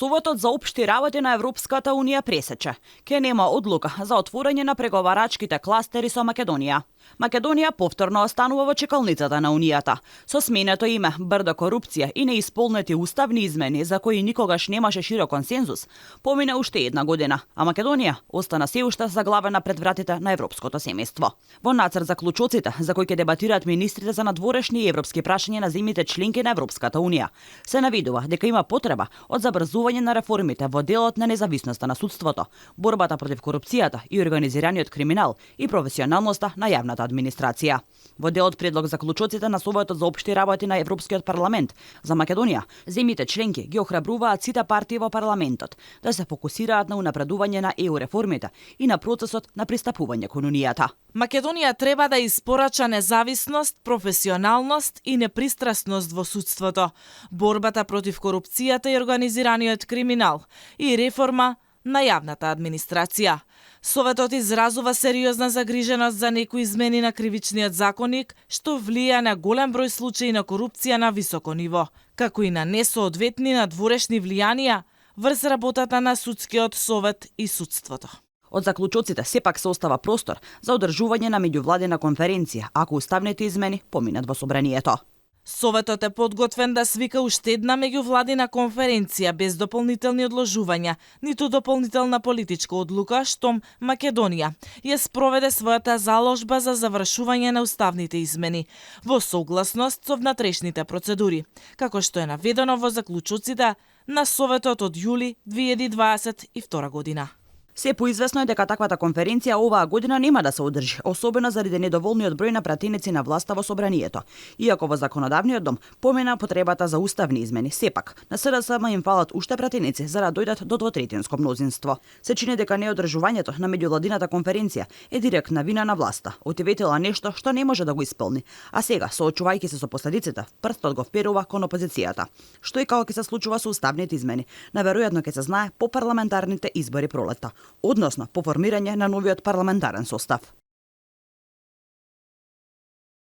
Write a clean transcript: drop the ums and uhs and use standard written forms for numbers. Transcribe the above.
Советот за општи работи на Европската унија пресече. Ке нема одлука за отворање на преговарачките кластери со Македонија. Македонија повторно останува во чекалницата на Унијата. Со сменето име, брдо корупција и неисполнети уставни измени за кои никогаш немаше широк консензус, помине уште една година, а Македонија остана се уште заглавена пред вратите на европското семејство. Во нацрт заклучоците, за кои ќе дебатираат министрите за надворешни и европски прашања на земјите членки на Европската унија, се навидува дека има потреба од забрзување на реформите во делот на независноста на судството, борбата против корупцијата и организираниот криминал и професионалноста на јавната администрација. Во делот предлог заклучоците на Советот за општи работи на Европскиот парламент за Македонија, земјите членки ги охрабруваат сите партии во парламентот да се фокусираат на унапредување на ЕУ реформите и на процесот на пристапување кон Унијата. Македонија треба да испорача независност, професионалност и непристрасност во судството, борбата против корупцијата и организираниот криминал и реформа на јавната администрација. Советот изразува сериозна загриженост за некои измени на кривичниот законник, што влија на голем број случаи на корупција на високо ниво, како и на несоодветни надворешни влијанија врз работата на судскиот совет и судството. Од заклучоците сепак се остава простор за одржување на меѓувладина конференција, ако уставните измени поминат во собранието. Советот е подготвен да свика уште една меѓувладина конференција без дополнителни одложувања, ниту дополнителна политичка одлука, штом Македонија ја спроведе својата заложба за завршување на уставните измени во согласност со внатрешните процедури, како што е наведено во заклучоците на Советот од јули 2022 година. Се поизвестно е дека таквата конференција оваа година нема да се одржи, особено заради недоволниот број на пратеници на власта во собранието. Иако во законодавниот дом помена потребата за уставни измени, сепак на СДСМ им фалат уште пратеници за да дојдат до двотретинско мнозинство. Се чини дека неодржувањето на меѓувладината конференција е директна вина на власта, отиветила нешто што не може да го исполни, а сега, соочувајќи се со последиците, прстот го вперува кон опозицијата. Што и како ќе се случува со уставните измени, наверојатно ќе се знае по парламентарните избори пролетта, односно по формирање на новиот парламентарен состав.